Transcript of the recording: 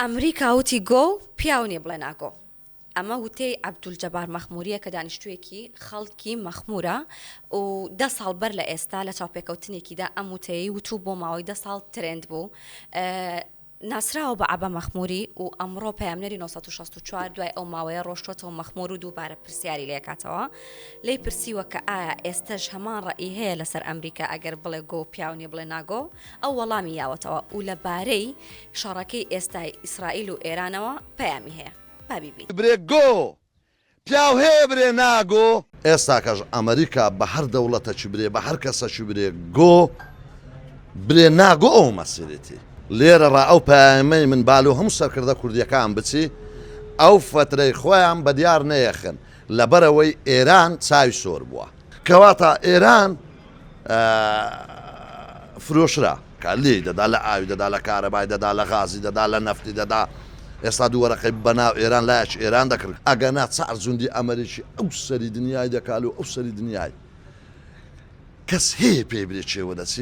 ئەمریکا وتی گۆ و پیاو نیە بڵێ ناگۆ. ئەمە وتەی عەبدولجەبار مەخموریە کە دانیشتوویەکی خەڵکی مەخمورە و دە ساڵ بەر لە ئێستا لە چاوپێکەوتنێکیدا ئەم وتەیەی وت و بۆ ماوەی دە ساڵ ترێند بوو. ناسراوە بە عەبە مەخموری و ئەمڕۆ پەیامنێری 964 دوای ئەو ماوەیە ڕۆشتۆتەوە مەخمور و دووبارە پرسیاری لێکاتەوە لێی پرسیوە کە ئایا ئێستەش هەمان ڕەئی هەیە لەسەر ئەمریکا ئەگەر بڵێ گۆ پیاو نیە بڵێ ناگۆ ئەو وەڵامی یاوەتەوە و لە بارەی شەڕەکەی ئێستای ئیسرائیل و ئێرانەوە پەیامی هەیە. با بیبینین. برێ گۆ پیاو هەیە برێ نا گۆ. ئێستاکەش ئەمریکا بە هەر دەوڵەتەکی برێ بە هەر کەسەکی برێ گۆ برێ نا گۆ ئەو مەسیرێتی. لێرە ڕا ئەو پەیامەی من با لۆ هەموو سەرکردە کوردیەکان بچی ئەو فەترەی خۆیان بە دیار نەیەخن لەبەرئەوەی ئێران چاوی سۆر بووە. کەواتە ئێران فرۆشرا کە لێی دەدا لە ئاوی دەدا لە کارەبای دەدا لە غازی دەدا لە نەفتی دەدا ئێستا دوو وەرەقەی بەناو ئێران لایەکی ئێران دەکرد ئەگەنا چار جوندی ئەمەریکی ئەو سەری دنیای دەکا لۆ ئەو سەری دنیای کەس هەیە پێی برێ چێوە دەچی.